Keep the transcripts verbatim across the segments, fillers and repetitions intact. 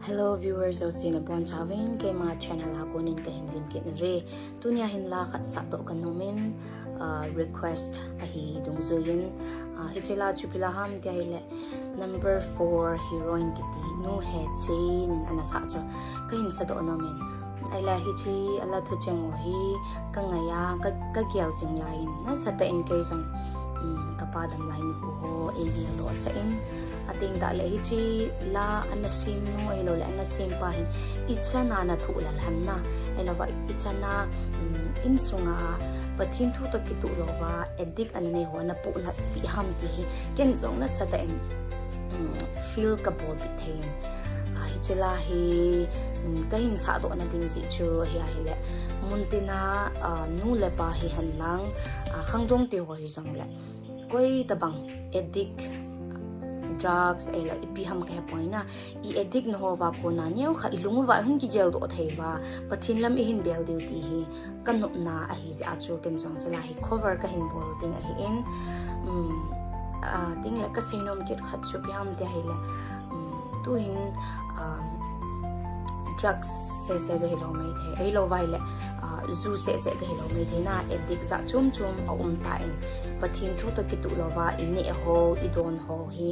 Hello viewers, jouse nabonchauvin, keima channel a konin kahin lim kit nauve. Tunia hin la khat sahdoh kanom in, ah, request ahi dungjuiyin, ah, hiche la chu ipi la ham tia ahile, number four heroine kiti Nu Hechen in ana sah chu kahin sahdoh nom in. Ahile hiche la thucheng u hi kangai a, ka, kagel jing laiyin, nasatah in kei jong, um, kapa damlai nikho ho eigeldoh sah in, ateng tah le hiche la ana sem nu ahilouleh ana sempa hin ichan a ana thoh lal ham na, ahilouva ichan a, um, insunga Pathen thu toh kitoh louva addict ana nei ho ana puhnatpi ham ti hi ken jong nasatah in, um, feel kabolpi thei in. Ah, hiche la hi, um, kahin sahdoh na ding jeh chu hi ahile, muntina, ah, nu le pa hihen lang, ah, khangdong te ho hijongle, koi tabang addict, drugs, ahilou ipi ham kahepoi na, i addict na hoa kona neokhat ilung uva ihung kigeldoh thei uva, Pathen lam ihin bel diu ti hi kanopna ahi jeh a chu ken jong hiche la hi cover kahin bol ding ahin, um, ah, ateng le kaseinom kit khat chu ipi ham tia ahile, um, tuhin, um, drugs sese gahilou maithei, ahilouva ahile, ah, ju sese gahilou maithei na, addict jat chom chom aum tan, Pathen thu toh kitoh louva ineh ho, idon ho hi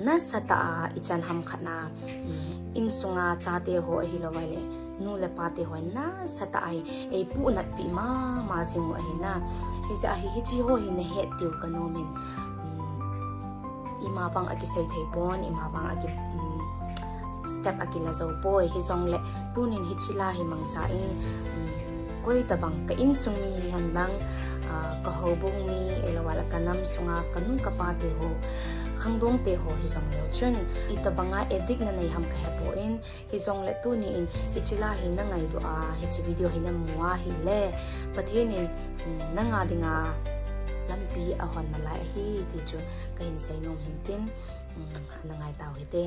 nasatah a ichan ham khat na, um, insunga chate ho ahilouva ahile nu le pa te ho nasatah a hi eipuhnatpi mama jing u ahi na. Hijeh a hi, hiche ho hi nahet diu kanom in, um, ima vang akisei thei pon, ima vang aki, um, step akila jou poi, hijongle tunin hiche la hi mangcha in, um, koi tabang ka insung mi hihen lang, ah, kahoubung mi, ahilouva le kanam sunga kanu kapa te ho, khangdong te ho hijongleu chun, itabanga addict nanei ham kahepon, hijongle tuni in hiche la hi nangailut a, hiche video hi namu a ahile, Pathen in, um, nanga dinga lampi ahon nalai ahi ti chu kahin seinom hin tin, um, nangai tau hite.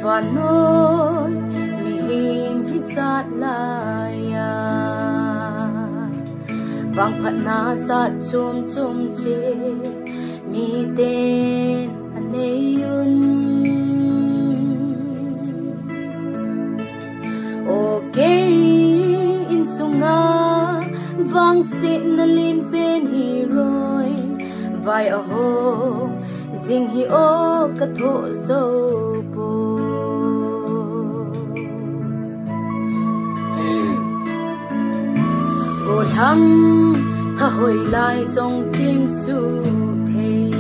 Vannoi mihem hijat laiya, vangphatna jat chom chom cheh miten anei un. O kei insunga vangsetna lenpen heroine, vai ahom jing hi o kathoh jou poi. Gollhang thahoi lai jong kimsuh thei,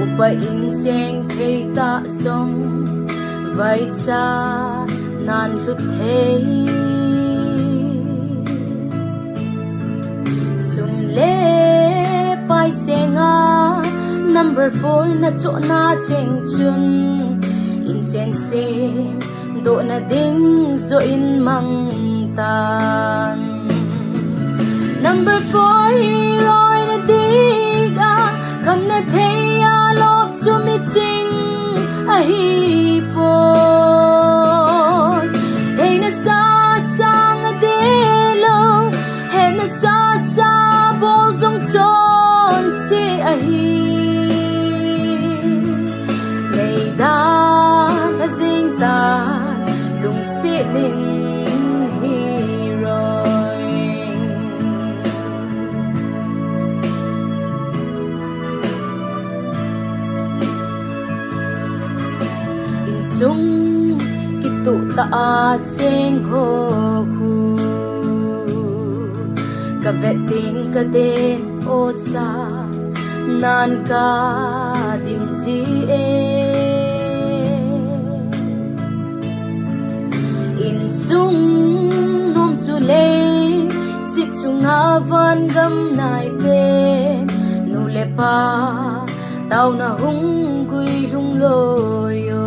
upa in cheng thei tah jong vaicha nan lhut thei. Sum le pai senga number four nachohna cheng chun, inchen semdohna ding joh in mang tan. Number four heroine adik a, khamna thei a lop chu miching ahipoi. Theina sa sang adelou, hetna sa sa bol jong chonse ahi. Neidan ajing tan, lungset in heroine. Insung kituh tah a cheng ho khu, kavet ding kaden o cha, nan kadim ji e. Insung nom chu leiset chunga van gam naipen, nu le pa Taona hung gui lhung loi o.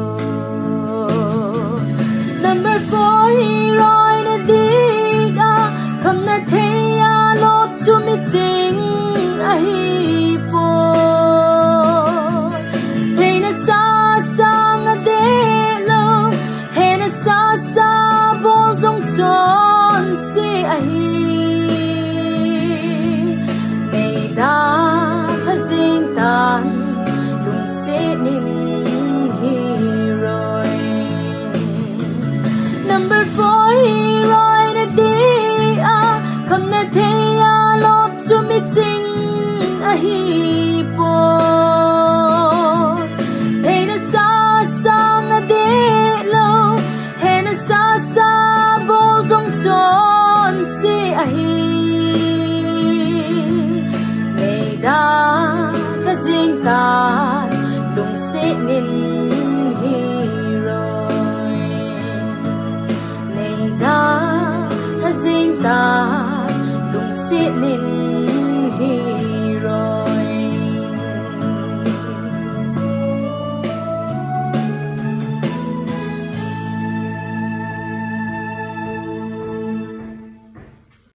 Number four hi roi na ding a, khamna thei a lop chu miching ahi poi. Theina sa sang a deh lou, hena sa sa bol jong chonse ahi. Neida kha jing tan, lungset nin hi roi. Number four hi roi na ding a, khamna thei a lop chu miching ahi poi. Theina sa sang a deh lou, hena sa sa bol jong chonse ahi. Neida kha jing tan, lungset nin hi roi. Neida kha jing tan, lungset nin